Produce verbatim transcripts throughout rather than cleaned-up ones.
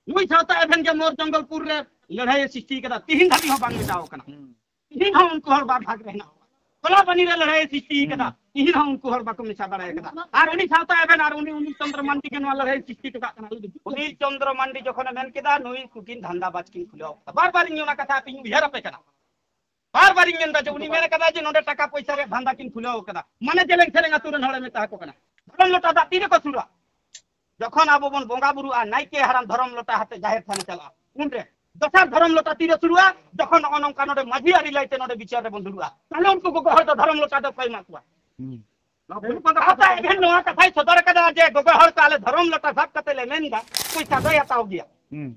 ᱱᱩᱭ ᱥᱟᱶᱛᱟ ᱮᱵᱷᱮᱱ ᱜᱮ ᱢᱳᱨ ᱡᱚᱝᱜᱚᱞᱯᱩᱨ ᱨᱮ ᱞᱟᱹᱲᱦᱟᱹᱭ ᱥᱨᱤᱥᱴᱤ ᱠᱟᱫᱟ, ᱛᱤᱦᱤᱧ ᱫᱷᱟᱹᱵᱤᱡ ᱦᱚᱸ ᱵᱟᱝ ᱢᱮᱴᱟᱣ ᱠᱟᱱᱟ᱾ ᱛᱤᱦᱤᱧ ᱦᱚᱸ ᱩᱱᱠᱩ ᱦᱚᱲ ᱵᱟᱨ ᱵᱷᱟᱜᱽ ᱨᱮ ᱦᱮᱱᱟᱜ ᱠᱚᱣᱟ᱾ ᱠᱚᱞᱟᱵᱟᱱᱤ ᱨᱮ ᱞᱟᱹᱲᱦᱟᱹᱭ ᱥᱨᱤᱥᱴᱤ ᱠᱟᱫᱟ, ᱛᱤᱦᱤᱧ ᱦᱚᱸ ᱩᱱᱠᱩ ᱦᱚᱲ ᱵᱟᱠᱚ ᱢᱮᱥᱟ ᱫᱟᱲᱮ ᱠᱟᱫᱟ᱾ ᱟᱨ ᱩᱱᱤ ᱥᱟᱶᱛᱟ ᱮᱵᱷᱮᱱ ᱟᱨ ᱩᱱᱤ ᱚᱱᱤᱞ ᱪᱚᱸᱫᱽᱨᱚ ᱢᱟᱱᱰᱤ ᱜᱮ ᱱᱚᱣᱟ ᱞᱟᱹᱲᱦᱟᱹᱭ ᱥᱨᱤᱥᱴᱤ ᱦᱚᱴᱚ ᱠᱟᱜ ᱠᱟᱱᱟ᱾ ᱩᱱᱤᱞ ᱪᱚᱸᱫᱽᱨᱚ ᱢᱟᱱᱰᱤ ᱡᱚᱠᱷᱚᱱᱮ ᱢᱮᱱ ᱠᱮᱫᱟ, ᱱᱩᱭ ᱠᱩᱠᱤᱱ ᱫᱷᱟᱱᱫᱟ ᱵᱟᱡᱽ ᱠᱤᱱ ᱠᱷᱩᱞᱟᱹᱣ ᱠᱟᱫᱟ᱾ ᱵᱟᱨ ᱵᱟᱨ ᱤᱧ ᱚᱱᱟ ᱠᱟᱛᱷᱟ ᱟᱯᱮᱧ ᱩᱭᱦᱟᱹᱨ ᱟᱯᱮ ᱠᱟᱱᱟ᱾ ᱵᱟᱨ ᱵᱟᱨᱤᱧ ᱢᱮᱱᱫᱟ ᱡᱮ ᱩᱱᱤ ᱢᱮᱱ ᱠᱟᱫᱟ ᱡᱮ ᱱᱚᱰᱮ ᱴᱟᱠᱟ ᱯᱚᱭᱥᱟ ᱨᱮᱭᱟᱜ ᱫᱷᱟᱱᱫᱟ ᱠᱤᱱ ᱠᱷᱩᱞᱟᱹᱣ ᱠᱟᱫᱟ, ᱢᱟᱱᱮ ᱡᱮᱞᱮᱧ ᱥᱮᱨᱮᱧ ᱟᱹᱛᱩ ᱨᱮᱱ ᱦᱚᱲᱮ ᱢᱮᱛᱟ ᱠᱚ ᱠᱟᱱᱟ, ᱫᱷᱚᱨᱚᱢ ᱞᱚᱴᱟ ᱫᱟᱜ ᱛᱤᱨᱮᱠᱚ ᱥᱩᱨᱟ? ᱡᱚᱠᱷᱚᱱ ᱟᱵᱚ ᱵᱚᱱ ᱵᱚᱸᱜᱟ ᱵᱩᱨᱩᱜᱼᱟ, ᱱᱟᱭᱠᱮ ᱦᱟᱲᱟᱢ ᱫᱷᱚᱨᱚᱢ ᱞᱚᱴᱟ ᱦᱟᱛᱮ ᱡᱟᱦᱮᱨ ᱛᱷᱟᱱᱮ ᱪᱟᱞᱟᱜᱼᱟ, ᱩᱱᱨᱮ ᱫᱚᱥᱟᱨ ᱫᱷᱚᱨᱚᱢ ᱞᱚᱴᱟ ᱛᱤᱨᱮ ᱥᱩᱨᱩᱜᱼᱟ? ᱡᱚᱠᱷᱚᱱ ᱱᱚᱜᱼᱚ ᱱᱚᱝᱠᱟ ᱱᱚᱰᱮ ᱢᱟᱹᱡᱷᱤ ᱟᱹᱨᱤ ᱞᱟᱹᱭᱛᱮ ᱱᱚᱰᱮ ᱵᱤᱪᱟᱹᱨ ᱨᱮᱵᱚᱱ ᱫᱩᱲᱩᱵᱼᱟ, ᱛᱟᱦᱞᱮ ᱩᱱᱠᱩ ᱜᱚᱜᱚ ᱦᱚᱲ ᱫᱚ ᱫᱷᱚᱨᱚᱢ ᱞᱚᱴᱟ ᱫᱚ ᱚᱠᱚᱭ ᱮᱢᱟ ᱠᱚᱣᱟ? ᱥᱟᱶᱛᱟ ᱮᱵᱷᱮᱱ ᱱᱚᱣᱟ ᱠᱟᱛᱷᱟᱭ ᱥᱚᱫᱚᱨ ᱠᱟᱫᱟ ᱡᱮ ᱜᱚᱜᱚ ᱦᱚᱲ ᱠᱚ ᱟᱞᱮ ᱫᱷᱚᱨᱚᱢ ᱞᱚᱴᱟ ᱥᱟᱵ ᱠᱟᱛᱮ ᱞᱮ ᱢᱮᱱ ᱮᱫᱟ, ᱯᱚᱭᱥᱟ ᱫᱚᱭ ᱦᱟᱛᱟᱣ ᱜᱮᱭᱟ᱾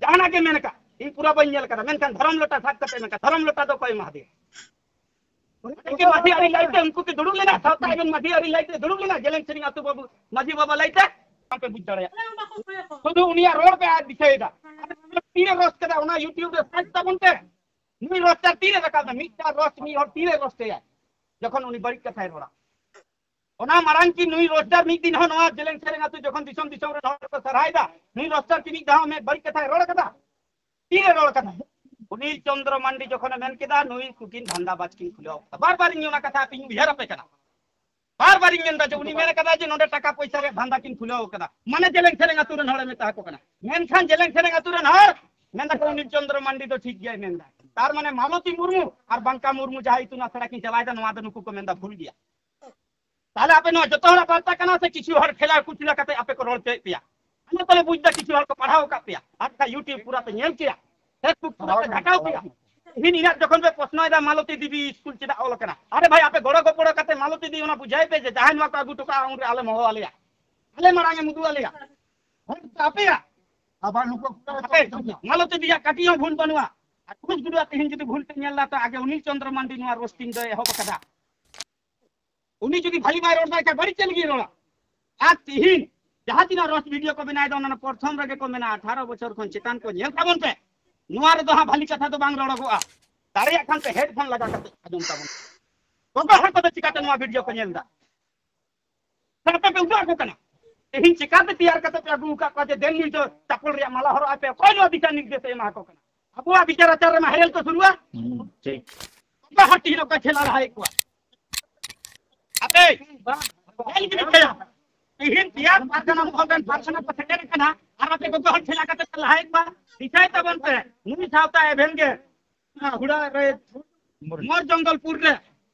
ᱡᱟᱦᱟᱱᱟᱜ ᱜᱮ ᱢᱮᱱ ᱠᱟᱜ, ᱤᱧ ᱯᱩᱨᱟᱹ ᱵᱟᱹᱧ ᱧᱮᱞ ᱠᱟᱫᱟ, ᱢᱮᱱᱠᱷᱟᱱ ᱫᱷᱚᱨᱚᱢ ᱞᱚᱴᱟ ᱥᱟᱵ ᱠᱟᱛᱮ ᱢᱮᱱ ᱠᱟᱜ, ᱫᱷᱚᱨᱚᱢ ᱞᱚᱴᱟ ᱫᱚ ᱚᱠᱚᱭ ᱮᱢᱟ ᱫᱮᱭᱟ? ᱩᱱᱠᱩ ᱠᱤ ᱢᱟᱹᱡᱷᱤ ᱟᱹᱨᱤ ᱞᱟᱹᱭᱛᱮ, ᱩᱱᱠᱩ ᱠᱤ ᱫᱩᱲᱩᱵ ᱞᱮᱱᱟ? ᱥᱟᱶᱛᱟ ᱮᱵᱷᱮᱱ ᱢᱟᱹᱡᱷᱤ ᱟᱹᱨᱤ ᱞᱟᱹᱭᱛᱮ ᱫᱩᱲᱩᱵ ᱞᱮᱱᱟ? ᱡᱮᱞᱮᱧ ᱥᱮᱨᱮᱧ ᱟᱹᱛᱩ ᱵᱟᱹᱵᱩ, ᱢᱟᱹᱡᱷᱤ ᱵᱟᱵᱟ ᱞᱟᱹᱭᱛᱮ ᱵᱟᱯᱮ ᱵᱩᱡᱽ ᱫᱟᱲᱮᱭᱟᱜᱼᱟ᱾ ᱥᱩᱫᱷᱩ ᱩᱱᱤᱭᱟᱜ ᱨᱚᱲ ᱯᱮ ᱟᱡ ᱫᱤᱥᱟᱹᱭᱮᱫᱟ᱾ ᱛᱤᱨᱮ ᱨᱚᱥ ᱠᱮᱫᱟ ᱚᱱᱟ YouTube ᱨᱮ ᱥᱟᱨᱪ ᱛᱟᱵᱚᱱ ᱯᱮ᱾ ᱱᱩᱭ ᱨᱚᱥᱴᱟᱨ ᱛᱤᱨᱮ ᱨᱟᱠᱟᱵ ᱮᱱᱟ? ᱢᱤᱫᱴᱟᱝ ᱨᱚᱥᱴ ᱢᱤᱫ ᱦᱚᱲ ᱛᱤᱨᱮ ᱨᱚᱥᱴᱮᱭᱟᱭ? ᱡᱚᱠᱷᱚᱱ ᱩᱱᱤ ᱵᱟᱹᱲᱤᱡ ᱠᱟᱛᱷᱟᱭ ᱨᱚᱲᱟ᱾ ᱚᱱᱟ ᱢᱟᱲᱟᱝ ᱠᱤ ᱱᱩᱭ ᱨᱚᱥᱴᱟᱨ ᱢᱤᱫ ᱫᱤᱱ ᱦᱚᱸ ᱱᱚᱣᱟ ᱡᱮᱞᱮᱧ ᱥᱮᱨᱮᱧ ᱟᱹᱛᱩ ᱡᱚᱠᱷᱚᱱ ᱫᱤᱥᱚᱢ ᱫᱤᱥᱚᱢ ᱨᱮᱱ ᱦᱚᱲ ᱠᱚ ᱥᱟᱨᱦᱟᱭ ᱫᱟ, ᱱᱩᱭ ᱨᱚᱥᱴᱟᱨ ᱠᱤ ᱢᱤᱫ ᱫᱷᱟᱣ ᱢᱤᱫ ᱵᱟᱹᱲᱤᱡ ᱠᱟᱛᱷᱟᱭ ᱨᱚᱲ ᱠᱟᱫᱟ? ᱛᱤᱨᱮ ᱨᱚᱲ ᱠᱟᱫᱟ? ᱚᱱᱤᱞ ᱪᱚᱸᱫᱽᱨᱚ ᱢᱟᱱᱰᱤ ᱡᱚᱠᱷᱚᱱᱮ ᱢᱮᱱ ᱠᱮᱫᱟ, ᱱᱩᱭ ᱠᱩᱠᱤᱱ ᱫᱷᱟᱱᱫᱟ ᱵᱟᱡᱽ ᱠᱤᱱ ᱠᱷᱩᱞᱟᱹᱣ ᱠᱟᱫᱟ᱾ ᱵᱟᱨ ᱵᱟᱨ ᱤᱧ ᱚᱱᱟ ᱠᱟᱛᱷᱟ ᱟᱯᱮᱧ ᱩᱭᱦᱟᱹᱨ ᱟᱯᱮ ᱠᱟᱱᱟ᱾ ᱵᱟᱨ ᱵᱟᱨ ᱤᱧ ᱢᱮᱱᱫᱟ ᱡᱮ ᱩᱱᱤ ᱢᱮᱱ ᱠᱟᱫᱟ ᱡᱮ ᱱᱚᱰᱮ ᱴᱟᱠᱟ ᱯᱚᱭᱥᱟ ᱨᱮᱭᱟᱜ ᱫᱷᱟᱱᱫᱟ ᱠᱤᱱ ᱠᱷᱩᱞᱟᱹᱣ ᱠᱟᱫᱟ, ᱢᱟᱱᱮ ᱡᱮᱞᱮᱧ ᱥᱮᱨᱮᱧ ᱟᱹᱛᱩ ᱨᱮᱱ ᱦᱚᱲᱮ ᱢᱮᱛᱟ ᱠᱚ ᱠᱟᱱᱟ᱾ ᱢᱮᱱᱠᱷᱟᱱ ᱡᱮᱞᱮᱧ ᱥᱮᱨᱮᱧ ᱟᱹᱛᱩ ᱨᱮᱱ ᱦᱚᱲ ᱢᱮᱱᱫᱟ ᱠᱚ ᱚᱱᱤᱞ ᱪᱚᱸᱫᱽᱨᱚ ᱢᱟᱱᱰᱤ ᱫᱚ ᱴᱷᱤᱠ ᱜᱮᱭᱟᱭ ᱢᱮᱱᱫᱟ᱾ ᱛᱟᱨ ᱢᱟᱱᱮ ᱢᱟᱞᱚᱛᱤ ᱢᱩᱨᱢᱩ ᱟᱨ ᱵᱟᱝᱠᱟ ᱢᱩᱨᱢᱩ ᱡᱟᱦᱟᱸ ᱤᱛᱩᱱ ᱟᱥᱲᱟ ᱠᱤᱱ ᱪᱟᱞᱟᱣᱮᱫᱟ, ᱱᱚᱣᱟ ᱫᱚ ᱱᱩᱠᱩ ᱠᱚ ᱢᱮᱱᱫᱟ ᱵᱷᱩᱞ ᱜᱮᱭᱟ᱾ ᱛᱟᱦᱞᱮ ᱟᱯᱮ ᱱᱚᱣᱟ ᱡᱚᱛᱚ ᱦᱚᱲᱟᱜ ᱵᱟᱨᱛᱟ ᱠᱟᱱᱟ ᱥᱮ ᱠᱤᱪᱷᱩ ᱦᱚᱲ ᱴᱷᱮᱞᱟ ᱠᱩᱪᱞᱟ ᱠᱟᱛᱮ ᱟᱯᱮ ᱠᱚ ᱨᱚᱲ ᱦᱚᱪᱚᱭᱮᱫ ᱯᱮᱭᱟ? ᱟᱞᱮ ᱛᱚᱞᱮ ᱵᱩᱡᱽ ᱫᱟ ᱠᱤᱪᱷᱩ ᱦᱚᱲ ᱠᱚ ᱯᱟᱲᱦᱟᱣ ᱟᱠᱟᱫ ᱯᱮᱭᱟ, ᱟᱨ ᱵᱟᱠᱷᱟᱡ YouTube ᱯᱩᱨᱟ ᱯᱮ ᱧᱮᱞ ᱠᱮᱭᱟ, Facebook ᱯᱩᱨᱟ ᱯᱮ ᱜᱷᱟᱴᱟᱣ ᱠᱮᱭᱟ᱾ ᱛᱤᱦᱤᱧ ᱤᱱᱟᱹᱜ ᱡᱚᱠᱷᱚᱱ ᱯᱮ ᱯᱨᱚᱥᱱᱚᱭᱮᱫᱟ ᱢᱟᱞᱚᱛᱤ ᱫᱮᱵᱤ ᱥᱠᱩᱞ ᱪᱮᱫᱟᱜ ᱚᱞ ᱠᱟᱱᱟ? ᱟᱨᱮ ᱵᱷᱟᱭ, ᱟᱯᱮ ᱜᱚᱲᱚ ᱜᱚᱯᱚᱲᱚ ᱠᱟᱛᱮ ᱢᱟᱞᱚᱛᱤ ᱫᱮᱵᱤ ᱚᱱᱟ ᱵᱩᱡᱷᱟᱹᱣ ᱯᱮ ᱡᱮ ᱡᱟᱦᱟᱸᱭ ᱱᱚᱣᱟ ᱠᱚ ᱟᱹᱜᱩ ᱦᱚᱴᱚ ᱠᱟᱜᱼᱟ ᱩᱱᱨᱮ ᱟᱞᱮᱢ ᱦᱚᱦᱚ ᱟᱞᱮᱭᱟ, ᱟᱞᱮ ᱢᱟᱲᱟᱝ ᱮᱢ ᱩᱫᱩᱜ ᱟᱞᱮᱭᱟ᱾ ᱦᱚᱲ ᱫᱚ ᱟᱯᱮᱭᱟ᱾ ᱟᱵᱟᱨ ᱱᱩᱠᱩ ᱟᱯᱮ ᱢᱟᱞᱚᱛᱤ ᱫᱮᱵᱤᱭᱟᱜ ᱠᱟᱹᱴᱤᱡ ᱦᱚᱸ ᱵᱷᱩᱞ ᱵᱟᱹᱱᱩᱜᱼᱟ᱾ ᱟᱨ ᱠᱷᱩᱥ ᱜᱩᱰᱩᱣᱟᱜ ᱛᱤᱦᱤᱧ ᱡᱩᱫᱤ ᱵᱷᱩᱞ ᱯᱮ ᱧᱮᱞ ᱫᱟ ᱛᱚ ᱟᱜᱮ ᱚᱱᱤᱞ ᱪᱚᱸᱫᱽᱨᱚ ᱢᱟᱱᱰᱤ ᱱᱚᱣᱟ ᱨᱳᱥᱴᱤᱝ ᱫᱚᱭ ᱮᱦᱚᱵ ᱟᱠᱟᱫᱟ᱾ ᱩᱱᱤ ᱡᱩᱫᱤ ᱵᱷᱟᱞᱤ ᱵᱟᱭ ᱨᱚᱲ ᱫᱟᱲᱮᱭᱟᱜ ᱠᱷᱟᱱ ᱵᱟᱹᱲᱤᱡ ᱪᱮᱫ ᱞᱟᱹᱜᱤᱫ ᱨᱚᱲᱟ? ᱟᱨ ᱛᱤᱦᱤᱧ ᱡᱟᱦᱟᱸ ᱛᱤᱱᱟᱹᱜ ᱨᱳᱥᱴ ᱵᱷᱤᱰᱤᱭᱳ ᱠᱚ ᱵᱮᱱᱟᱣ ᱮᱫᱟ, ᱚᱱᱟ ᱯᱨᱚᱛᱷᱚᱢ ᱨᱮᱜᱮ ᱠᱚ ᱢᱮᱱᱟ ᱟᱴᱷᱟᱨᱚ ᱵᱚᱪᱷᱚᱨ ᱠᱷᱚᱱ ᱪᱮᱛᱟᱱ ᱠᱚ ᱧᱮᱞ ᱛᱟᱵᱚᱱ ᱯᱮ᱾ ᱱᱚᱣᱟ ᱨᱮᱫᱚ ᱦᱟᱸᱜ ᱵᱷᱟᱞᱤ ᱠᱟᱛᱷᱟ ᱫᱚ ᱵᱟᱝ ᱨᱚᱲᱚᱜᱚᱜᱼᱟ᱾ ᱫᱟᱲᱮᱭᱟᱜ ᱠᱷᱟᱱ ᱯᱮ ᱦᱮᱰᱯᱷᱳᱱ ᱞᱟᱜᱟ ᱠᱟᱛᱮ ᱟᱸᱡᱚᱢ ᱛᱟᱵᱚᱱ ᱯᱮ᱾ ᱜᱚᱜᱚ ᱦᱚᱲ ᱠᱚᱫᱚ ᱪᱤᱠᱟᱛᱮ ᱱᱚᱣᱟ ᱵᱷᱤᱰᱤᱭᱳ ᱠᱚ ᱧᱮᱞ ᱮᱫᱟ? ᱟᱯᱮ ᱯᱮ ᱩᱫᱩᱜ ᱟᱠᱚ ᱠᱟᱱᱟ᱾ ᱛᱮᱦᱮᱧ ᱪᱮᱠᱟᱛᱮ ᱛᱮᱭᱟᱨ ᱠᱟᱛᱮ ᱯᱮ ᱟᱹᱜᱩ ᱟᱠᱟᱫ ᱠᱚᱣᱟ ᱡᱮ ᱫᱮᱱ ᱱᱩᱭ ᱫᱚ ᱪᱟᱯᱚᱞ ᱨᱮᱭᱟᱜ ᱢᱟᱞᱟ ᱦᱚᱨᱚᱜ ᱟᱭ ᱯᱮ? ᱚᱠᱚᱭ ᱱᱚᱣᱟ ᱫᱤᱥᱟ ᱱᱤᱨᱫᱮᱥ ᱮ ᱮᱢᱟ ᱠᱚ ᱠᱟᱱᱟ? ᱟᱵᱚᱣᱟᱜ ᱵᱤᱪᱟᱨ ᱟᱪᱟᱨ ᱨᱮᱢᱟ ᱦᱮᱨᱮᱞ ᱠᱚ ᱥᱩᱨᱩᱜᱼᱟ᱾ ᱦᱩᱸ, ᱴᱷᱤᱠ᱾ ᱚᱠᱚᱭ ᱦᱚᱲ ᱛᱮᱦᱮᱧ ᱚᱠᱚᱭ ᱴᱷᱮᱱ ᱞᱟᱦᱟᱭᱮᱫ ᱠᱚᱣᱟ? ᱟᱯᱮ ᱧᱮᱞ ᱜᱮ ᱫᱤᱥᱟᱹᱭᱟ, ᱛᱮᱦᱮᱧ ᱛᱮᱭᱟᱨ ᱯᱟᱨᱜᱟᱱᱟ ᱢᱚᱦᱚᱞ ᱨᱮᱱ ᱯᱟᱨᱜᱟᱱᱟ ᱠᱚ ᱥᱮᱴᱮᱨ ᱟᱠᱟᱱᱟ, ᱟᱨ ᱟᱯᱮ ᱜᱚᱜᱚ ᱦᱚᱲ ᱴᱷᱮᱱ ᱠᱟᱛᱮ ᱯᱮ ᱞᱟᱦᱟᱭᱮᱫ ᱠᱚᱣᱟ᱾ ᱫᱤᱥᱟᱹᱭ ᱛᱟᱵᱚᱱ ᱯᱮ, ᱱᱩᱭ ᱥᱟᱶᱛᱟ ᱮᱵᱷᱮᱱ ᱜᱮ ᱚᱱᱟ ᱦᱩᱲᱟ ᱨᱮ ᱢᱚᱨ ᱡᱚᱝᱜᱚᱞᱯᱩᱨ ᱨᱮ,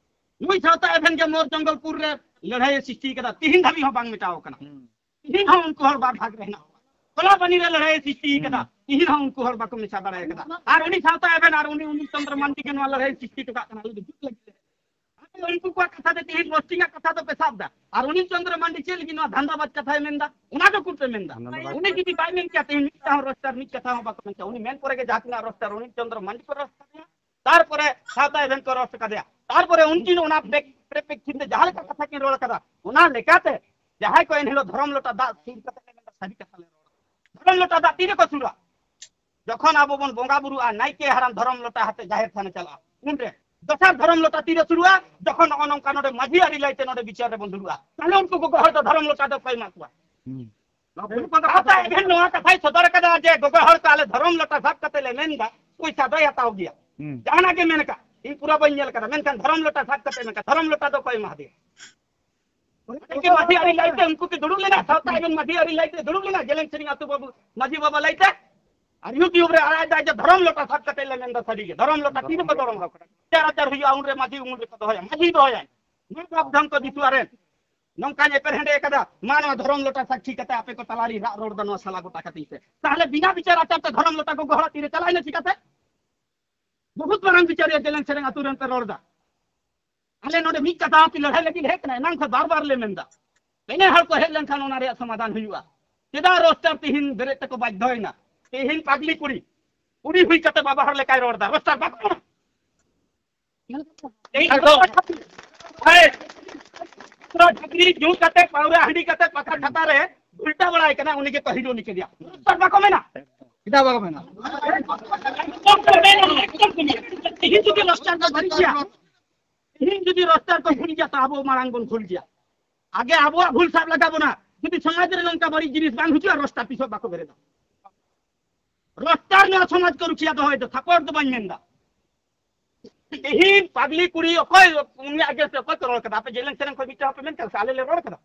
ᱱᱩᱭ ᱥᱟᱶᱛᱟ ᱮᱵᱷᱮᱱ ᱜᱮ ᱢᱚᱨ ᱡᱚᱝᱜᱚᱞᱯᱩᱨ ᱨᱮ ᱞᱟᱹᱲᱦᱟᱹᱭ ᱮ ᱥᱨᱤᱥᱴᱤ ᱠᱟᱫᱟ, ᱛᱤᱦᱤᱧ ᱫᱷᱟᱹᱵᱤᱡ ᱦᱚᱸ ᱵᱟᱝ ᱢᱮᱴᱟᱣ ᱠᱟᱱᱟ᱾ ᱦᱩᱸ᱾ ᱛᱤᱦᱤᱧ ᱦᱚᱸ ᱩᱱᱠᱩ ᱦᱚᱲ ᱵᱟᱨ ᱵᱷᱟᱜᱽ ᱨᱮ ᱦᱮᱱᱟᱜ ᱠᱚᱣᱟ᱾ ᱠᱚᱞᱟᱵᱟᱱᱤ ᱨᱮ ᱞᱟᱹᱲᱦᱟᱹᱭ ᱥᱨᱤᱥᱴᱤ ᱠᱟᱫᱟ, ᱦᱩᱸ᱾ ᱛᱤᱦᱤᱧ ᱦᱚᱸ ᱩᱱᱠᱩ ᱦᱚᱲ ᱵᱟᱠᱚ ᱢᱮᱥᱟ ᱫᱟᱲᱮ ᱠᱟᱫᱟ᱾ ᱟᱨ ᱩᱱᱤ ᱥᱟᱶᱛᱟ ᱮᱵᱷᱮᱱ ᱟᱨ ᱩᱱᱤ ᱩᱱᱤ ᱪᱚᱱᱫᱨᱚ ᱢᱟᱱᱰᱤ ᱜᱮ ᱱᱚᱣᱟ ᱞᱟᱹᱲᱦᱟᱹᱭ ᱥᱨᱤᱥᱴᱤ ᱦᱚᱴᱚ ᱠᱟᱜ ᱠᱟᱱᱟ, ᱟᱞᱮ ᱫᱚ ᱡᱩᱛ ᱞᱟᱹᱜᱤᱫ ᱞᱮ᱾ ᱟᱯᱮ ᱩᱱᱠᱩ ᱠᱚᱣᱟᱜ ᱠᱟᱛᱷᱟ ᱛᱮ ᱛᱤᱦᱤᱧ ᱨᱳᱥᱴᱤᱝ ᱟᱜ ᱠᱟᱛᱷᱟ ᱫᱚᱯᱮ ᱥᱟᱵ ᱫᱟ, ᱟᱨ ᱩᱱᱤ ᱪᱚᱱᱫᱨᱚ ᱢᱟᱱᱰᱤ ᱪᱮᱫ ᱞᱟᱹᱜᱤᱫ ᱱᱚᱣᱟ ᱫᱷᱟᱱᱫᱟᱵᱟᱡᱽ ᱠᱟᱛᱷᱟᱭ ᱢᱮᱱᱫᱟ? ᱚᱱᱟ ᱫᱚ ᱩᱠᱩᱨ ᱯᱮ ᱢᱮᱱᱫᱟ? ᱫᱷᱟᱱᱫᱟᱵᱟᱡᱽ᱾ ᱩᱱᱤ ᱡᱩᱫᱤ ᱵᱟᱭ ᱢᱮᱱ ᱠᱮᱭᱟ, ᱛᱤᱦᱤᱧ ᱢᱤᱫᱴᱟᱝ ᱦᱚᱸ ᱨᱳᱥᱴᱟᱨ ᱢᱤᱫ ᱠᱟᱛᱷᱟ ᱦᱚᱸ ᱵᱟᱠᱚ ᱢᱮᱱ ᱠᱮᱭᱟ᱾ ᱩᱱᱤ ᱢᱮᱱ ᱯᱚᱨᱮ ᱜᱮ ᱡᱟᱦᱟᱸ ᱛᱤᱱᱟᱹᱜ ᱨᱳᱥᱴᱟᱨ, ᱩᱱᱤ ᱪᱚᱱᱫᱨᱚ ᱢᱟᱱᱰᱤ ᱠᱚ ᱨᱳᱥᱴ ᱠᱟᱫᱮᱭᱟ, ᱛᱟᱨᱯᱚᱨᱮ ᱥᱟᱶᱛᱟ ᱮᱵᱷᱮᱱ ᱠᱚ ᱨᱳᱥᱴ ᱠᱟᱫᱮᱭᱟ, ᱛᱟᱨᱯᱚᱨᱮ ᱩᱱᱠᱤᱱ ᱚᱱᱟ ᱯᱨᱮ-, ᱯᱨᱮᱯᱮᱠᱠᱷᱤᱛ ᱛᱮ ᱡᱟᱦᱟᱸ ᱞᱮᱠᱟ ᱠᱟᱛᱷᱟ ᱠᱤᱱ ᱨᱚᱲ ᱠᱟᱫᱟ, ᱚᱱᱟ ᱞᱮᱠᱟᱛᱮ ᱡᱟᱦᱟᱸᱭ ᱠᱚ ᱮᱱᱦᱤᱞᱳᱜ ᱫᱷᱚᱨᱚᱢ ᱞᱚᱴᱟ ᱫᱟᱜ ᱥᱩᱨ ᱠᱟᱛᱮ ᱞᱮ ᱢᱮᱱᱫᱟ ᱥᱟᱹᱨᱤ ᱠᱟᱛᱷᱟ ᱞᱮ ᱨᱚᱲ, ᱫᱷᱚᱨᱚᱢ ᱞᱚᱴᱟ ᱫᱟᱜ ᱛᱤᱨᱮᱠᱚ ᱥᱩᱨᱟ? ᱡᱚᱠᱷᱚᱱ ᱟᱵᱚ ᱵᱚᱱ ᱵᱚᱸᱜᱟ ᱵᱩᱨᱩᱜᱼᱟ, ᱱᱟᱭᱠᱮ ᱦᱟᱲᱟᱢ ᱫᱷᱚᱨᱚᱢ ᱞᱚᱴᱟ ᱦᱟᱛᱮ ᱡᱟᱦᱮᱨ ᱛᱷᱟᱱᱮ ᱪᱟᱞᱟᱜᱼᱟ, ᱩᱱᱨᱮ ᱫᱚᱥᱟᱨ ᱫᱷᱚᱨᱚᱢ ᱞᱚᱴᱟ ᱛᱤᱨᱮ ᱥᱩᱨᱩᱜᱼᱟ? ᱡᱚᱠᱷᱚᱱ ᱱᱚᱜᱼᱚ ᱱᱚᱝᱠᱟ ᱱᱚᱰᱮ ᱢᱟᱹᱡᱷᱤ ᱟᱹᱨᱤ ᱞᱟᱹᱭᱛᱮ ᱱᱚᱰᱮ ᱵᱤᱪᱟᱹᱨ ᱨᱮᱵᱚᱱ ᱫᱩᱲᱩᱵᱼᱟ, ᱛᱟᱦᱞᱮ ᱩᱱᱠᱩ ᱜᱚᱜᱚ ᱦᱚᱲ ᱫᱚ ᱫᱷᱚᱨᱚᱢ ᱞᱚᱴᱟ ᱫᱚ ᱚᱠᱚᱭ ᱮᱢᱟ ᱠᱚᱣᱟ? ᱦᱩᱸ᱾ ᱥᱟᱶᱛᱟ ᱮᱵᱷᱮᱱ ᱱᱚᱣᱟ ᱠᱟᱛᱷᱟᱭ ᱥᱚᱫᱚᱨ ᱠᱟᱫᱟ ᱡᱮ ᱜᱚᱜᱚ ᱦᱚᱲ ᱠᱚ ᱟᱞᱮ ᱫᱷᱚᱨᱚᱢ ᱞᱚᱴᱟ ᱥᱟᱵ ᱠᱟᱛᱮ ᱞᱮ ᱢᱮᱱ ᱫᱟ, ᱯᱚᱭᱥᱟ ᱫᱚᱭ ᱦᱟᱛᱟᱣ ᱜᱮᱭᱟ᱾ ᱦᱩᱸ᱾ ᱡᱟᱦᱟᱱᱟᱜ ᱜᱮ ᱢᱮᱱ ᱠᱟᱜ, ᱤᱧ ᱯᱩᱨᱟᱹ ᱵᱟᱹᱧ ᱧᱮᱞ ᱠᱟᱫᱟ, ᱢᱮᱱᱠᱷᱟᱱ ᱫᱷᱚᱨᱚᱢ ᱞᱚᱴᱟ ᱥᱟᱵ ᱠᱟᱛᱮ ᱢᱮᱱ ᱠᱟᱜ, ᱫᱷᱚᱨᱚᱢ ᱞᱚᱴᱟ ᱫᱚ ᱚᱠᱚᱭ ᱮᱢᱟ ᱫᱮᱭᱟ? ᱩᱱᱠᱩ ᱠᱤ ᱢᱟᱹᱡᱷᱤ ᱟᱹᱨᱤ ᱞᱟᱹᱭᱛᱮ ᱩᱱᱠᱩ ᱠᱤ ᱫᱩᱲᱩᱵ ᱞᱮᱱᱟ? ᱥᱟᱶᱛᱟ ᱮᱵᱷᱮᱱ ᱢᱟᱹᱡᱷᱤ ᱟᱹᱨᱤ ᱞᱟᱹᱭᱛᱮ ᱫᱩᱲᱩᱵ ᱞᱮᱱᱟ ᱡᱮᱞᱮᱧ ᱥᱮᱨᱮᱧ ᱟᱹᱛᱩ ᱵᱟᱹᱵᱩ ᱢᱟᱹᱡᱷᱤ ᱵᱟᱵᱟ ᱞᱟᱹᱭᱛᱮ? ᱟᱨ YouTube ᱨᱮ ᱟᱲᱟᱜ ᱮᱫᱟᱭ ᱡᱮ ᱫᱷᱚᱨᱚᱢ ᱞᱚᱴᱟ ᱥᱟᱵ ᱠᱟᱛᱮ ᱞᱮ ᱢᱮᱱᱫᱟ ᱥᱟᱹᱨᱤ ᱜᱮ, ᱫᱷᱚᱨᱚᱢ ᱞᱚᱴᱟ ᱛᱤ ᱨᱮᱠᱚ ᱫᱚᱨᱚᱢ ᱫᱚᱦᱚ ᱠᱟᱫᱟ? ᱵᱤᱪᱟᱨ ᱟᱪᱟᱨ ᱦᱩᱭᱩᱜᱼᱟ, ᱩᱱᱨᱮ ᱢᱟᱹᱡᱷᱤ ᱩᱢᱩᱞ ᱨᱮᱠᱚ ᱫᱚᱦᱚᱭᱟ, ᱢᱟᱹᱡᱷᱤ ᱫᱚᱦᱚᱭᱟᱭ᱾ ᱱᱚᱣᱟ ᱵᱟᱯ ᱫᱷᱚᱱ ᱠᱚ ᱫᱤᱥᱩᱣᱟ ᱨᱮᱱ ᱱᱚᱝᱠᱟᱧ ᱮᱯᱮᱨ ᱦᱮᱸᱰᱮ ᱠᱟᱫᱟ, ᱢᱟ ᱱᱚᱣᱟ ᱫᱷᱚᱨᱚᱢ ᱞᱚᱴᱟ ᱥᱟᱹᱠᱷᱤ ᱠᱟᱛᱮ ᱟᱯᱮ ᱠᱚ ᱛᱟᱞᱟᱨᱤᱧ ᱨᱟᱜ ᱨᱚᱲ ᱫᱟ ᱱᱚᱣᱟ ᱥᱟᱞᱟ ᱜᱚᱴᱟ ᱠᱟᱛᱤᱧ ᱯᱮ᱾ ᱛᱟᱦᱞᱮ ᱵᱤᱱᱟ ᱵᱤᱪᱟᱨ ᱟᱪᱟᱨ ᱛᱮ ᱫᱷᱚᱨᱚᱢ ᱞᱚᱴᱟ ᱜᱚᱜᱚ ᱦᱚᱲᱟᱜ ᱛᱤᱨᱮ ᱪᱟᱞᱟᱣᱮᱱᱟ ᱪᱤᱠᱟᱛᱮ? ᱵᱚᱦᱩᱛ ᱢᱟᱨᱟᱝ ᱵᱤᱪᱟᱹᱨᱤᱭᱟᱹ ᱡᱮᱞᱮᱧ ᱥᱮᱨᱮᱧ ᱟᱹᱛᱩ ᱨᱮᱱ ᱯᱮ ᱨᱚᱲ ᱫᱟ᱾ ᱟᱞᱮ ᱱᱚᱰᱮ ᱢᱤᱫ ᱠᱟᱛᱷᱟ ᱦᱚᱸ ᱠᱤ ᱞᱟᱹᱲᱦᱟᱹᱭ ᱞᱟᱹᱜᱤᱫ ᱦᱮᱡ ᱠᱟᱱᱟ? ᱮᱱᱟᱝ ᱠᱷᱚᱱ ᱵᱟᱨ ᱵᱟᱨ ᱞᱮ ᱢᱮᱱ ᱫᱟ, ᱯᱮᱱᱮ ᱦᱚᱲ ᱠᱚ ᱦᱮᱡ ᱞᱮᱱᱠᱷᱟᱱ ᱚᱱᱟ ᱨᱮᱭᱟᱜ ᱥᱚᱢᱟᱫᱷᱟᱱ ᱦᱩᱭᱩᱜᱼᱟ᱾ ᱪᱮᱫᱟᱜ ᱨᱳᱥᱴᱟᱨ ᱛᱤᱦᱤᱧ ᱵᱮᱨᱮᱫ ᱛᱮᱠᱚ ᱵᱟᱫᱽᱫᱷᱚᱭᱮᱱᱟ? ᱛᱤᱦᱤᱧ ᱯᱟᱜᱽᱞᱤ ᱠᱩᱲᱤ, ᱠᱩᱲᱤ ᱦᱩᱭ ᱠᱟᱛᱮ ᱵᱟᱵᱟ ᱦᱚᱲ ᱞᱮᱠᱟᱭ ᱨᱚᱲ ᱫᱟ, ᱨᱳᱥᱴᱟᱨ ᱵᱟᱠᱚ ᱮᱢᱟ? ᱮᱭ ᱟᱫᱚ ᱦᱳᱭ, ᱯᱩᱨᱟᱹ ᱰᱟᱹᱝᱨᱤ ᱧᱩ ᱠᱟᱛᱮ, ᱯᱟᱹᱣᱨᱟᱹ ᱦᱟᱺᱰᱤ ᱠᱟᱛᱮ, ᱯᱟᱛᱟ ᱪᱷᱟᱛᱟ ᱨᱮ ᱜᱷᱩᱞᱴᱟ ᱵᱟᱲᱟᱭ ᱠᱟᱱᱟ, ᱩᱱᱤ ᱜᱮᱠᱚ ᱦᱤᱨᱳ ᱞᱤᱠᱮᱫᱮᱭᱟ᱾ ᱨᱳᱥᱴᱟᱨ ᱵᱟᱠᱚ ᱢᱮᱱᱟ? ᱪᱮᱫᱟᱜ ᱵᱟᱠᱚ ᱢᱮᱱᱟ? ᱮᱠᱫᱚᱢ ᱠᱚ ᱢᱮᱱᱟ, ᱮᱠᱫᱚᱢ ᱠᱚ ᱢᱮᱱᱟ᱾ ᱛᱤᱦᱤᱧ ᱡᱩᱫᱤ ᱨᱳᱥᱴᱟᱨ ᱠᱚ ᱵᱷᱩᱞ ᱜᱮᱭᱟ, ᱛᱤᱦᱤᱧ ᱡᱩᱫᱤ ᱨᱳᱥᱴᱟᱨ ᱠᱚ ᱵᱷᱩᱞ ᱜᱮᱭᱟ, ᱛᱚ ᱟᱵᱚ ᱢᱟᱲᱟᱝ ᱵᱚᱱ ᱵᱷᱩᱞ ᱜᱮᱭᱟ᱾ ᱟᱜᱮ ᱟᱵᱚᱣᱟᱜ ᱵᱷᱩᱞ ᱥᱟᱵ ᱞᱟᱜᱟᱣ ᱵᱚᱱᱟ᱾ ᱡᱩᱫᱤ ᱥᱚᱢᱟᱡᱽ ᱨᱮ ᱱᱚᱝᱠᱟ ᱵᱟᱹᱲᱤᱡ ᱡᱤᱱᱤᱥ ᱵᱟᱝ ᱦᱤᱡᱩᱜᱼᱟ, ᱨᱳᱥᱴᱟᱨ ᱛᱤᱥ ᱦᱚᱸ ᱵᱟᱠᱚ ᱵᱮᱨᱮᱫᱟ᱾ ᱨᱳᱥᱴᱟᱨ ᱱᱚᱣᱟ ᱥᱚᱢᱟᱡᱽ ᱠᱚ ᱨᱩᱠᱷᱤᱭᱟᱹ ᱫᱚᱦᱚᱭ ᱫᱚ, ᱛᱷᱟᱯᱚᱲ ᱫᱚ ᱵᱟᱹᱧ ᱢᱮᱱᱫᱟ᱾ ᱛᱮᱦᱮᱧ ᱯᱟᱵᱽᱞᱤᱠ ᱠᱩᱲᱤ ᱚᱠᱚᱭ ᱩᱱᱤᱭᱟᱜ ᱟᱜᱮᱱᱥᱴ ᱨᱮ ᱚᱠᱚᱭ ᱠᱚ ᱨᱚᱲ ᱠᱟᱫᱟ? ᱟᱯᱮ ᱡᱮᱞᱮᱧ ᱥᱮᱨᱮᱧ ᱠᱷᱚᱱ ᱢᱤᱫᱴᱟᱝ ᱦᱚᱸᱯᱮ ᱢᱮᱱ ᱠᱟᱫᱟ ᱥᱮ? ᱟᱞᱮ ᱞᱮ ᱨᱚᱲ ᱠᱟᱫᱟ?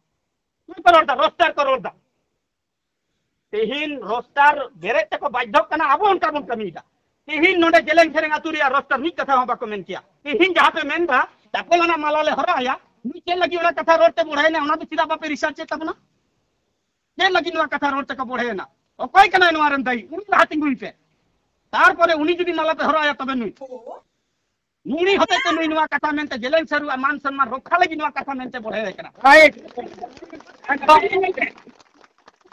ᱚᱠᱚᱭ ᱠᱚ ᱨᱚᱲ ᱫᱟ? ᱨᱳᱥᱴᱟᱨ ᱠᱚ ᱨᱚᱲ ᱫᱟ᱾ ᱛᱮᱦᱮᱧ ᱨᱳᱥᱴᱟᱨ ᱵᱮᱨᱮᱫ ᱛᱮᱠᱚ ᱵᱟᱫᱽᱫᱷᱚᱜ ᱠᱟᱱᱟ, ᱟᱵᱚ ᱚᱱᱠᱟ ᱵᱚᱱ ᱠᱟᱹᱢᱤᱭᱮᱫᱟ᱾ ᱛᱮᱦᱮᱧ ᱱᱚᱰᱮ ᱡᱮᱞᱮᱧ ᱥᱮᱨᱮᱧ ᱟᱹᱛᱩ ᱨᱮᱭᱟᱜ ᱨᱳᱥᱴᱟᱨ ᱢᱤᱫ ᱠᱟᱛᱷᱟ ᱦᱚᱸ ᱵᱟᱠᱚ ᱢᱮᱱ ᱠᱮᱭᱟ᱾ ᱛᱮᱦᱮᱧ ᱡᱟᱦᱟᱸ ᱯᱮ ᱢᱮᱱ ᱫᱟ, ᱪᱟᱯᱚᱞ ᱟᱱᱟᱜ ᱢᱟᱞᱟ ᱞᱮ ᱦᱚᱨᱚᱜ ᱟᱭᱟ, ᱱᱩᱭ ᱪᱮᱫ ᱞᱟᱹᱜᱤᱫ ᱚᱱᱟ ᱠᱟᱛᱷᱟ ᱨᱚᱲ ᱛᱮ ᱵᱚᱲᱦᱮᱭᱮᱱᱟ, ᱚᱱᱟ ᱫᱚ ᱪᱮᱫᱟᱜ ᱵᱟᱯᱮ ᱨᱤᱥᱟᱨᱪ ᱮᱫ ᱛᱟᱵᱚᱱᱟ? ᱪᱮᱫ ᱞᱟᱹᱜᱤᱫ ᱱᱚᱣᱟ ᱠᱟᱛᱷᱟ ᱨᱚᱲ ᱛᱮᱠᱚ ᱵᱚᱲᱦᱮᱭᱮᱱᱟ? ᱚᱠᱚᱭ ᱠᱟᱱᱟᱭ ᱱᱚᱣᱟ ᱨᱮᱱ ᱫᱟᱭᱤ? ᱩᱱᱤ ᱞᱟᱦᱟ ᱛᱤᱸᱜᱩᱭ ᱯᱮ, ᱛᱟᱨᱯᱚᱨᱮ ᱩᱱᱤ ᱡᱩᱫᱤ ᱢᱟᱞᱟ ᱯᱮ ᱦᱚᱨᱚᱜ ᱟᱭᱟ, ᱛᱚᱵᱮ ᱱᱩᱭ ᱱᱩᱭ ᱦᱚᱛᱮᱡ ᱛᱮ ᱱᱩᱭ ᱱᱚᱣᱟ ᱠᱟᱛᱷᱟ ᱢᱮᱱᱛᱮ, ᱡᱮᱞᱮᱧ ᱥᱟᱹᱨᱩᱣᱟᱜ ᱢᱟᱱ ᱥᱚᱱᱢᱟᱱ ᱨᱚᱠᱷᱟ ᱞᱟᱹᱜᱤᱫ ᱱᱚᱣᱟ ᱠᱟᱛᱷᱟ ᱢᱮᱱᱛᱮ ᱵᱚᱲᱦᱮ ᱠᱟᱱᱟ᱾ ᱨᱟᱭᱤᱴ᱾ ᱮᱠᱫᱚᱢ᱾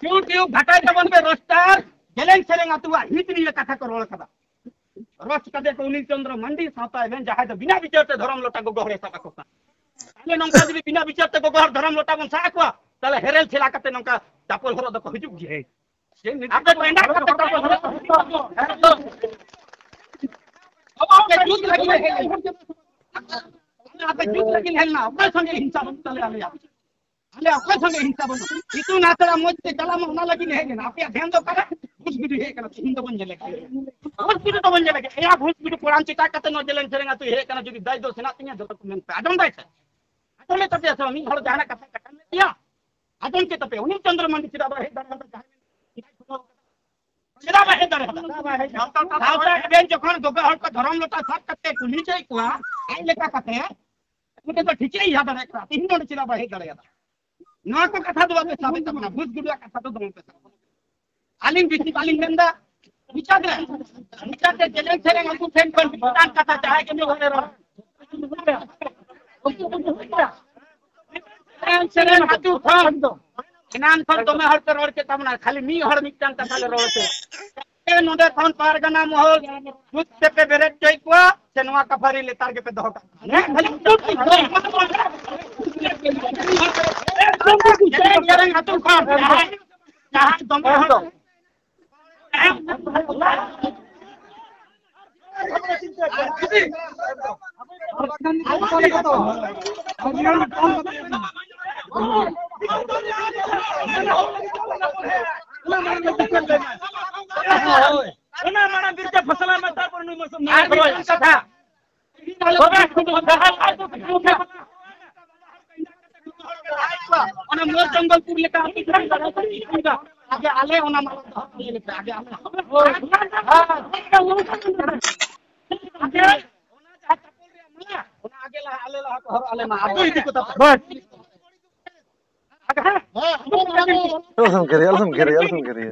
YouTube ᱜᱷᱟᱴᱟᱭ ᱛᱟᱵᱚᱱ ᱯᱮ ᱨᱳᱥᱴᱟᱨ, ᱡᱮᱞᱮᱧ ᱥᱮᱨᱮᱧ ᱟᱹᱛᱩᱣᱟᱜ ᱦᱤᱛ ᱱᱤᱭᱮ ᱠᱟᱛᱷᱟ ᱠᱚ ᱨᱚᱲ ᱠᱟᱫᱟ᱾ ᱨᱳᱥᱴ ᱠᱟᱫᱮ ᱠᱚ ᱩᱱᱤᱞ ᱪᱚᱸᱫᱽᱨᱚ ᱢᱟᱱᱰᱤ ᱥᱟᱶᱛᱟ ᱮᱵᱷᱮᱱ, ᱡᱟᱦᱟᱸᱭ ᱫᱚ ᱵᱤᱱᱟ ᱵᱤᱪᱟᱹᱨ ᱛᱮ ᱫᱷᱚᱨᱚᱢ ᱞᱚᱴᱟ ᱜᱚᱜᱚ ᱦᱚᱲᱮ ᱥᱟᱵ ᱟᱠᱚ ᱠᱟᱱᱟ᱾ ᱛᱟᱦᱞᱮ ᱱᱚᱝᱠᱟ ᱡᱩᱫᱤ ᱵᱤᱱᱟ ᱵᱤᱪᱟᱹᱨ ᱛᱮ ᱜᱚᱜᱚ ᱦᱚᱲ ᱫᱷᱚᱨᱚᱢ ᱞᱚᱴᱟ ᱵᱚᱱ ᱥᱟᱵ ᱟᱠᱚᱣᱟ, ᱛᱟᱦᱞᱮ ᱦᱮᱨᱮᱞ ᱪᱷᱮᱞᱟ ᱠᱟᱛᱮ ᱱᱚᱝᱠᱟ ᱪᱟᱯᱚᱞ ᱦᱚᱨᱚᱜ ᱫᱚᱠᱚ ᱦᱤᱡᱩᱜ ᱜᱮᱭᱟ᱾ ᱟᱯᱮ ᱫᱚ ᱮᱸᱰᱮ ᱠᱟᱛᱮ ᱪᱟᱯᱚᱞ ᱦᱚᱨᱚᱜ ᱫᱚ ᱮᱠᱫᱚᱢ᱾ ᱟᱯᱮ ᱡᱩᱛ ᱞᱟᱹᱜᱤᱫ ᱞᱮ ᱦᱮᱡ ᱞᱮᱱᱟ᱾ ᱟᱯᱮ ᱡᱩᱛ ᱞᱟᱹᱜᱤᱫ ᱦᱮᱡ ᱞᱮᱱᱟ᱾ ᱚᱠᱚᱭ ᱥᱚᱸᱜᱮ ᱦᱤᱝᱥᱟ ᱵᱟᱹᱱᱩᱜ ᱛᱟᱞᱮᱭᱟ ᱟᱞᱮᱭᱟᱜ? ᱟᱞᱮ ᱚᱠᱚᱭ ᱥᱚᱸᱜᱮ ᱦᱤᱝᱥᱟ ᱵᱟᱹᱱᱩᱜ? ᱤᱛᱩᱱ ᱟᱥᱲᱟ ᱢᱚᱡᱽ ᱛᱮ ᱪᱟᱞᱟᱜ ᱢᱟ, ᱚᱱᱟ ᱞᱟᱹᱜᱤᱫ ᱞᱮ ᱦᱮᱡ ᱞᱮᱱᱟ᱾ ᱟᱯᱮᱭᱟᱜ ᱫᱷᱮᱭᱟᱱ ᱫᱚ ᱚᱠᱟᱨᱮ? ᱵᱷᱩᱥ ᱵᱤᱰᱤ ᱦᱮᱡ ᱠᱟᱱᱟ, ᱛᱤᱦᱤᱧ ᱫᱚᱵᱚᱱ ᱧᱮᱞᱮ ᱜᱮᱭᱟ᱾ ᱵᱷᱩᱥ ᱵᱤᱰᱤ ᱫᱚᱵᱚᱱ ᱧᱮᱞᱮ ᱜᱮᱭᱟ᱾ ᱮᱭᱟ, ᱵᱷᱩᱥ ᱵᱤᱰᱤ ᱠᱚᱲᱟᱢ ᱪᱮᱛᱟᱜ ᱠᱟᱛᱮ ᱱᱚᱣᱟ ᱡᱮᱞᱮᱧ ᱥᱮᱨᱮᱧ ᱟᱹᱛᱩᱭ ᱦᱮᱡ ᱠᱟᱱᱟ᱾ ᱡᱩᱫᱤ ᱫᱟᱭ ᱫᱚ ᱥᱮᱱᱟᱜ ᱛᱤᱧᱟ, ᱡᱚᱛᱚ ᱠᱚ ᱢᱮᱱ ᱯᱮ᱾ ᱟᱸᱡᱚᱢ ᱫᱟᱭ ᱥᱮ? ᱟᱸᱡᱚᱢ ᱞᱮ ᱛᱟᱯᱮᱭᱟ ᱥᱮ ᱵᱟᱝ? ᱢᱤᱫ ᱦᱚᱲ ᱡᱟᱦᱟᱱᱟᱜ ᱠᱟᱛᱷᱟ ᱠᱟᱴᱟᱱ ᱞᱮ ᱯᱮᱭᱟ? ᱟᱸᱡᱚᱢ ᱠᱮᱫ ᱛᱟᱯᱮᱭᱟ? ᱩᱱᱤ ᱪᱚᱸᱫᱽᱨᱚ ᱢᱟᱱᱰᱤ ᱪᱮᱫᱟᱜ ᱵᱟᱭ ᱦᱮᱡ ᱫᱟᱲᱮᱭᱟᱫᱟ? ᱡᱟᱦᱟᱸᱭ ᱪᱮᱫᱟᱜ ᱵᱟᱭ ᱦᱮᱡ ᱫᱟᱲᱮᱭᱟᱫᱟ? ᱥᱟᱶᱛᱟ ᱮᱵᱷᱮᱱ ᱡᱚᱠᱷᱚᱱ ᱜᱚᱜᱚ ᱦᱚᱲ ᱠᱚ ᱫᱷᱚᱨᱚᱢ ᱞᱚᱴᱟ ᱥᱟᱵ ᱠᱟᱛᱮ ᱠᱩᱞᱦᱤ ᱪᱚᱭ ᱠᱚᱣᱟ, ᱟᱡ ᱞᱮᱠᱟ ᱠᱟᱛᱮ, ᱩᱱᱤ ᱫᱚ ᱴᱷᱤᱠᱮ ᱤᱭᱟᱹ ᱫᱟᱲᱮᱭᱟᱜ ᱠᱟᱱᱟ᱾ ᱛᱤᱦᱤᱧ ᱱᱚᱰᱮ ᱪᱮᱫᱟᱜ ᱵᱟᱭ ᱦᱮᱡ ᱫᱟᱲᱮᱭᱟᱫᱟ? ᱱᱚᱣᱟ ᱠᱚ ᱠᱟᱛᱷᱟ ᱫᱚ ᱵᱟᱯᱮ ᱥᱟᱵᱮᱫ ᱛᱟᱵᱚᱱᱟ, ᱵᱷᱩᱥ ᱜᱩᱰᱩᱣᱟᱜ ᱠᱟᱛᱷᱟ ᱫᱚ ᱫᱚᱢᱮ ᱯᱮ ᱥᱟᱵ᱾ ᱟᱹᱞᱤᱧ ᱵᱮᱥᱤ ᱵᱟᱹᱞᱤᱧ ᱢᱮᱱᱫᱟ, ᱢᱩᱪᱟᱹᱫ ᱨᱮ, ᱢᱩᱪᱟᱹᱫ ᱨᱮ ᱡᱮᱞᱮᱧ ᱥᱮᱨᱮᱧ ᱟᱹᱜᱩ ᱴᱷᱮᱱ ᱠᱷᱚᱱ ᱢᱤᱫᱴᱟᱝ ᱠᱟᱛᱷᱟ ᱡᱟᱦᱟᱸᱭ ᱜᱮ ᱢᱤᱫ ᱦᱚᱲᱮ ᱨᱚᱲ᱾ ᱡᱮᱞᱮᱧ ᱥᱮᱨᱮᱧ ᱟᱹᱛᱩ ᱠᱷᱚᱱ ᱮᱱᱟᱱ ᱠᱷᱚᱱ ᱫᱚᱢᱮ ᱦᱚᱲ ᱯᱮ ᱨᱚᱲ ᱠᱮᱫ ᱛᱟᱵᱚᱱᱟ, ᱠᱷᱟᱹᱞᱤ ᱢᱤᱫ ᱦᱚᱲ ᱢᱤᱫᱴᱟᱝ ᱠᱟᱛᱷᱟ ᱞᱮ ᱨᱚᱲ ᱦᱚᱪᱚᱭᱟ᱾ ᱱᱚᱰᱮ ᱠᱷᱚᱱ ᱯᱟᱨᱜᱟᱱᱟ ᱢᱚᱦᱚᱞ ᱡᱩᱛ ᱛᱮᱯᱮ ᱵᱮᱨᱮᱫ ᱦᱚᱪᱚᱭᱮᱫ ᱠᱚᱣᱟ ᱥᱮ ᱱᱚᱣᱟ ᱠᱟᱯᱷᱟᱨᱤ ᱞᱮᱛᱟᱲ ᱜᱮᱯᱮ ᱫᱚᱦᱚ ᱠᱟᱜ ᱠᱟᱱᱟ? ᱡᱮᱞᱮᱧ ᱥᱮᱨᱮᱧ ᱟᱹᱛᱩ ᱠᱷᱚᱱ ᱡᱟᱦᱟᱸᱭ, ᱡᱟᱦᱟᱸᱭ ᱫᱚᱢᱮ ᱦᱚᱲ ᱚᱱᱟ ᱢᱟᱲᱟᱝ ᱵᱤᱨᱛᱮ ᱯᱷᱚᱥᱚᱞ ᱢᱮ, ᱛᱟᱨᱯᱚᱨ ᱱᱩᱭ ᱢᱚᱥᱚᱢ ᱟᱨ ᱢᱤᱫᱴᱟᱝ ᱠᱟᱛᱷᱟ᱾ ᱚᱱᱟ ᱢᱚᱭᱩᱨ ᱡᱚᱝᱜᱚᱞᱯᱩᱨ ᱞᱮᱠᱟ ᱟᱯᱮ ᱟᱜᱮ ᱟᱞᱮ ᱚᱱᱟ ᱢᱟᱞᱟ ᱫᱚᱦᱚ ᱟᱞᱮ ᱞᱮᱯᱮ, ᱟᱜᱮ ᱟᱞᱮ᱾ ᱟᱜᱮ ᱚᱱᱟ ᱡᱟᱦᱟᱸ ᱪᱟᱯᱚᱞ ᱨᱮᱭᱟᱜ ᱢᱟᱞᱟ, ᱚᱱᱟ ᱟᱜᱮ ᱞᱟᱦᱟ ᱟᱞᱮ ᱞᱟᱦᱟ ᱠᱚ ᱦᱚᱨᱚᱜ ᱟᱞᱮ ᱢᱟ, ᱟᱵᱚ ᱤᱫᱤ ᱠᱚ ᱛᱟᱵᱚᱱ᱾ ᱵᱟᱥ᱾ ᱟᱞᱚᱢ ᱜᱮᱨᱮ, ᱟᱞᱚᱢ ᱜᱮᱨᱮ, ᱟᱞᱚᱢ ᱜᱮᱨᱮ᱾